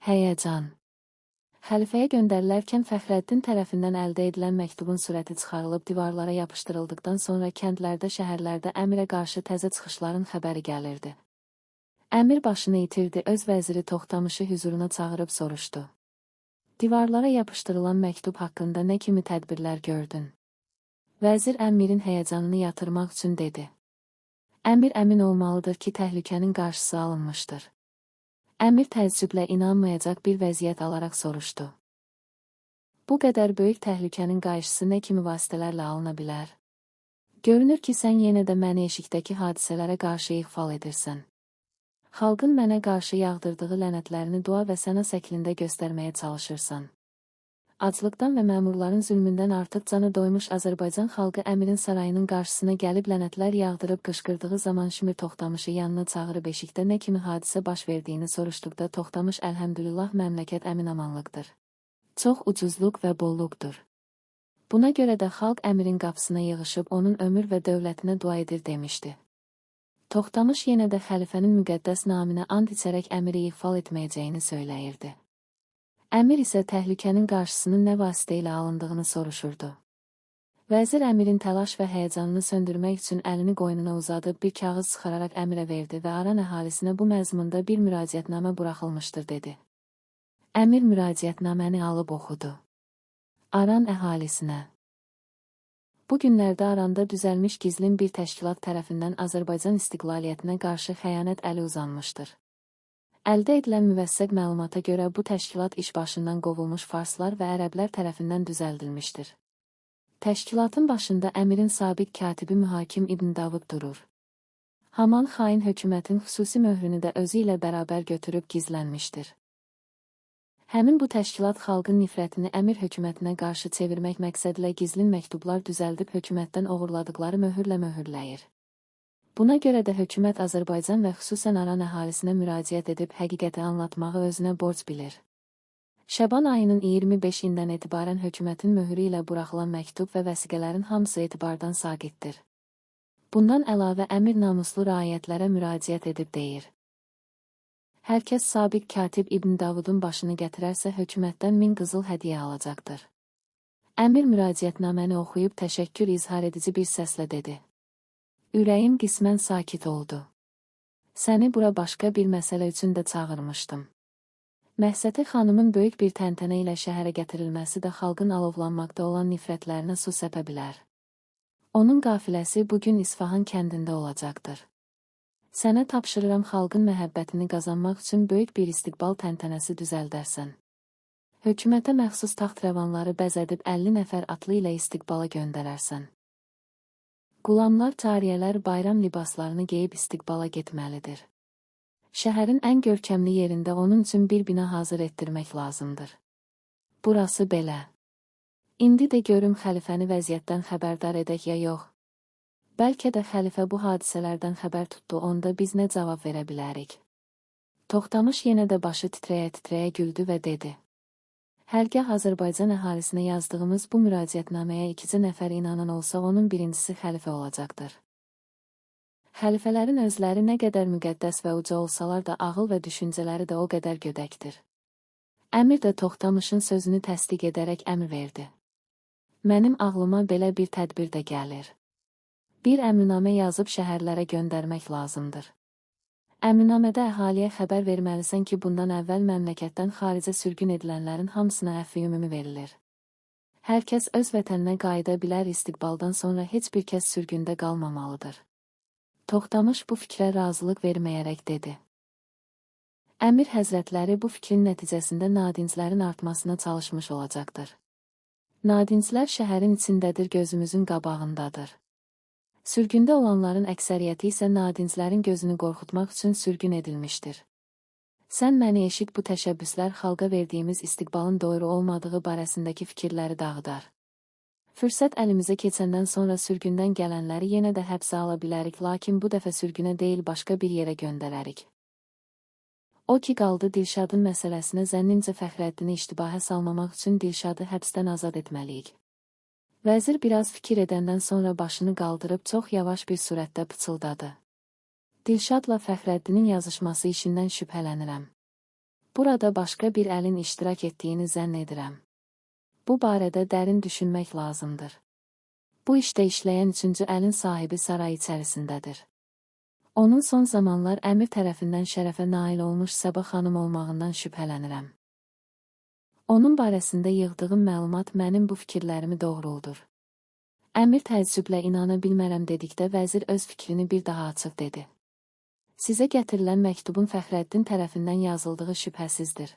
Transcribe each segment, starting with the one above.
Həyəcan. Xəlifəyə göndərilərkən Fəxrəddin tərəfindən əldə edilən məktubun surəti çıxarılıb divarlara yapışdırıldıqdan sonra kəndlərdə, şəhərlərdə əmirə qarşı təzə çıxışların xəbəri gəlirdi. Əmir başını itirdi, öz vəziri Toxtamışı hüzuruna çağırıb soruşdu. Divarlara yapışdırılan məktub haqqında nə kimi tədbirlər gördün? Vəzir əmirin həyəcanını yatırmaq üçün dedi. Əmir əmin olmalıdır ki, təhlükənin qarşısı alınmışdır. Əmir təəccüblə inanmayacaq bir vəziyyət alaraq soruşdu. Bu qədər böyük təhlükənin qarşısı nə kimi vasitələrlə alına bilər? Görünür ki, sən yenə də məni eşikdəki hadisələrə qarşı iğfal edirsən. Xalqın mənə qarşı yağdırdığı lənətlərini dua və səna şəklində göstərməyə çalışırsan. Aclıqdan və məmurların zülmündən artıq canı doymuş Azərbaycan xalqı əmirin sarayının qarşısına gəlib lənətlər yağdırıb qışqırdığı zaman Şimir Toxtamışı yanına çağırıb eşikdə nə kimi hadisə baş verdiyini soruşduqda Toxtamış əlhəmdülillah məmləkət əmin-amanlıqdır. Çox ucuzluq və bolluqdur. Buna görə də xalq əmirin qapısına yığışıb onun ömür və dövlətinə dua edir demişdi. Toxtamış yenə də xəlifənin müqəddəs naminə and içərək əmiri iğfal etməyəcəyini söyləyirdi. Əmir isə təhlükənin qarşısının nə vasitə ilə alındığını soruşurdu. Vəzir əmirin təlaş və həyəcanını söndürmək üçün əlini qoynuna uzadıb bir kağız çıxararaq əmirə verdi və Aran əhalisinə bu məzmunda bir müraciətnamə buraxılmışdır dedi. Əmir müraciətnaməni alıb oxudu. Aran əhalisinə. Bu günlərdə Aranda düzəlmiş gizlin bir təşkilat tərəfindən Azərbaycan istiqlaliyyətinə qarşı xəyanət əli uzanmışdır. Əldə edilən müvəssəq məlumata görə bu təşkilat iş başından qovulmuş farslar və ərəblər tərəfindən düzəldilmişdir. Təşkilatın başında əmirin sabiq katibi Mühakim İbn Davud durur. Haman xain hökumətin xüsusi möhrünü də özü ilə bərabər götürüb gizlənmişdir. Həmin bu təşkilat xalqın nifrətini əmir hökumətinə qarşı çevirmək məqsədilə gizlin məktublar düzəldib hökumətdən oğurladıqları möhürlə möhürləyir. Buna görə də hökumət Azərbaycan və xüsusən Aran əhalisinə müraciət edib həqiqəti anlatmağı özünə borc bilir. Şəban ayının 25-dən etibarən hökumətin möhürü ilə buraxılan məktub və vəsiqələrin hamısı etibardan saqitdir. Bundan əlavə əmir namuslu raiyətlərə müraciət edib deyir. Hər kəs sabiq katib İbn Davudun başını gətirərsə hökumətdən 1000 qızıl hədiyyə alacaqdır. Əmir müraciətnaməni oxuyub təşəkkür izhar edici bir səslə dedi. Ürəyim qismən sakit oldu. Səni bura başqa bir məsələ üçün də çağırmışdım. Məhsəti xanımın böyük bir təntənə ilə şəhərə gətirilməsi də xalqın alovlanmaqda olan nifrətlərinə su səpə bilər. Onun qafiləsi bugün İsfahan kəndində olacaqdır. Sənə tapşırıram xalqın məhəbbətini qazanmaq üçün böyük bir istiqbal təntənəsi düzəldərsən. Hökumətə məxsus taxt-rəvanları bəzədib 50 nəfər atlı ilə istiqbala göndərərsən. Qulamlar, cariyələr bayram libaslarını geyib istiqbala getməlidir. Şəhərin ən görkəmli yerində onun üçün bir bina hazır etdirmək lazımdır. Burası belə. İndi də görüm xəlifəni vəziyyətdən xəbərdar edək ya yox. Bəlkə də xəlifə bu hadisələrdən xəbər tutdu, onda biz nə cavab verə bilərik? Toxtamış yenə də başı titrəyə-titrəyə güldü və dedi. Hərgah Azərbaycan əhalisinə yazdığımız bu müraciətnaməyə ikicə nəfər inanan olsa, onun birincisi xəlifə olacaqdır. Xəlifələrin özləri nə qədər müqəddəs və uca olsalar da ağıl və düşüncələri də o qədər gödəkdir. Əmir də Toxtamışın sözünü təsdiq edərək əmr verdi. Mənim ağlıma belə bir tədbir də gəlir. Bir əmrnamə yazıb şəhərlərə göndərmək lazımdır. Əmrnamədə əhaliyə xəbər verməlisən ki, bundan əvvəl məmləkətdən xaricə sürgün edilənlərin hamısına əfv ümumi verilir. Hər kəs öz vətəninə qayıda bilər, istiqbaldan sonra heç bir kəs sürgündə qalmamalıdır. Toxtamış bu fikrə razılıq verməyərək dedi. Əmir həzrətləri bu fikrin nəticəsində nadinclərin artmasına çalışmış olacaqdır. Nadinclər şəhərin içindədir, gözümüzün qabağındadır. Sürgündə olanların əksəriyyəti isə nadinclərin gözünü qorxutmaq üçün sürgün edilmişdir. Sən məni eşit, bu təşəbbüslər xalqa verdiyimiz istiqbalın doğru olmadığı barəsindəki fikirləri dağıdar. Fürsət əlimizə keçəndən sonra sürgündən gələnləri yenə də həbsə ala bilərik, lakin bu dəfə sürgünə deyil başqa bir yerə göndərərik. O ki qaldı Dilşadın məsələsinə, zənnimcə Fəxrəddini iştibahə salmamaq üçün Dilşadı həbsdən azad etməliyik. Vəzir biraz fikir edəndən sonra başını qaldırıb çox yavaş bir surətdə pıçıldadı. Dilşadla Fəxrəddinin yazışması işindən şübhələnirəm. Burada başqa bir əlin iştirak etdiyini zənn edirəm. Bu barədə dərin düşünmək lazımdır. Bu işdə işləyən üçüncü əlin sahibi saray içərisindədir. Onun son zamanlar əmir tərəfindən şərəfə nail olmuş Səbah xanım olmağından şübhələnirəm. Onun barəsində yığdığım məlumat mənim bu fikirlərimi doğruldur. Əmir təəccüblə inana bilmərəm dedikdə vəzir öz fikrini bir daha açıq dedi. Sizə gətirilən məktubun Fəxrəddin tərəfindən yazıldığı şübhəsizdir.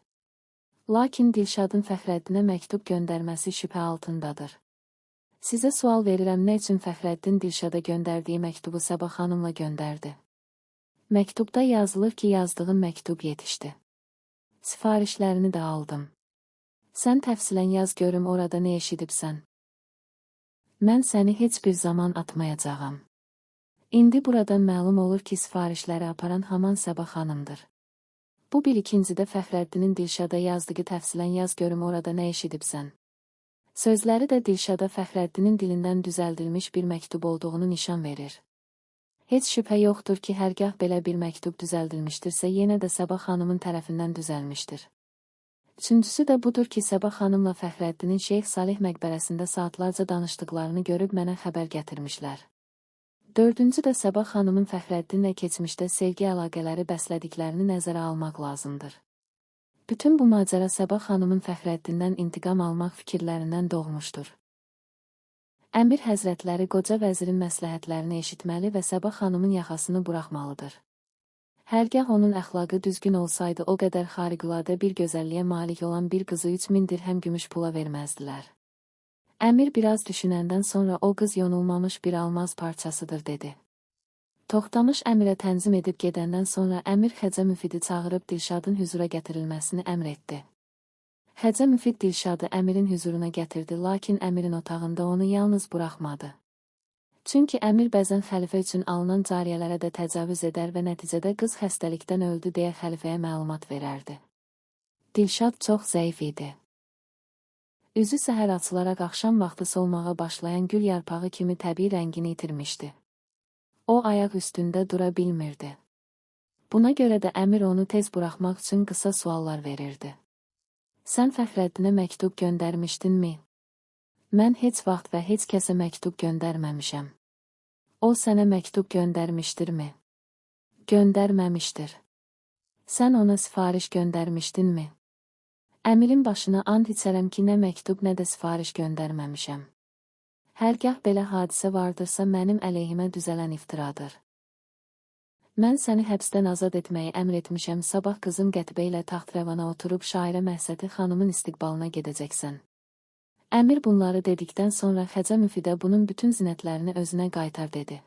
Lakin Dilşadın Fəxrəddinə məktub göndərməsi şübhə altındadır. Sizə sual verirəm, nə üçün Fəxrəddin Dilşada göndərdiyi məktubu Səbah xanımla göndərdi? Məktubda yazılır ki, yazdığım məktub yetişdi. Sifarişlərini də aldım. Sən təfsilən yaz görüm orada nə eşidibsən. Mən səni heç bir zaman atmayacağam. İndi buradan məlum olur ki, sifarişləri aparan haman Səbah xanımdır. Bu bir ikincidə Fəxrəddinin Dilşada yazdığı təfsilən yaz görüm orada nə eşidibsən. Sözləri də Dilşada Fəxrəddinin dilindən düzəldilmiş bir məktub olduğunu nişan verir. Heç şübhə yoxdur ki, hərgah belə bir məktub düzəldilmişdirsə, yenə də Səbah xanımın tərəfindən düzəlmişdir. Üçüncüsü də budur ki, Səbah xanımla Fəxrəddinin Şeyx Salih məqbərəsində saatlarca danışdıqlarını görüb mənə xəbər gətirmişlər. Dördüncü də Səbah xanımın Fəxrəddinlə keçmişdə sevgi əlaqələri bəslədiklərini nəzərə almaq lazımdır. Bütün bu macəra Səbah xanımın Fəxrəddindən intiqam almaq fikirlərindən doğmuşdur. Əmir həzrətləri qoca vəzirin məsləhətlərini eşitməli və Səbah xanımın yaxasını buraxmalıdır. Hərgah onun əxlaqı düzgün olsaydı, o qədər xariqüladə bir gözəlliyə malik olan bir qızı 3000 dirhəm gümüş pula verməzdilər. Əmir biraz düşünəndən sonra o qız yonulmamış bir almaz parçasıdır dedi. Toxtamış əmirə tənzim edib gedəndən sonra əmir Xəcə Müfidi çağırıb Dilşadın hüzura gətirilməsini əmr etdi. Xəcə Müfid Dilşadı əmirin hüzuruna gətirdi, lakin əmirin otağında onu yalnız buraxmadı. Çünki əmir bəzən xəlifə üçün alınan cariyələrə də təcavüz edər və nəticədə qız xəstəlikdən öldü deyə xəlifəyə məlumat verərdi. Dilşad çox zəif idi. Üzü səhər açılaraq axşam vaxtı solmağa başlayan gül yarpağı kimi təbii rəngini itirmişdi. O ayaq üstündə dura bilmirdi. Buna görə də əmir onu tez buraxmaq üçün qısa suallar verirdi. Sən Fəxrəddinə məktub göndərmişdinmi? Mən heç vaxt və heç kəsə məktub göndərməmişəm. O sənə məktub göndərmişdirmi? Göndərməmişdir. Sən ona sifariş göndərmişdinmi? Əmirin başına and içərəm ki, nə məktub, nə də sifariş göndərməmişəm. Hərgah belə hadisə vardırsa, mənim əleyhimə düzələn iftiradır. Mən səni həbsdən azad etməyi əmr etmişəm, sabah qızım Qətibə ilə taxt-rəvana oturub şairə Məhsəti xanımın istiqbalına gedəcəksən. Əmir bunları dedikdən sonra Xəcə Müfidə bunun bütün zinətlərini özünə qaytar dedi.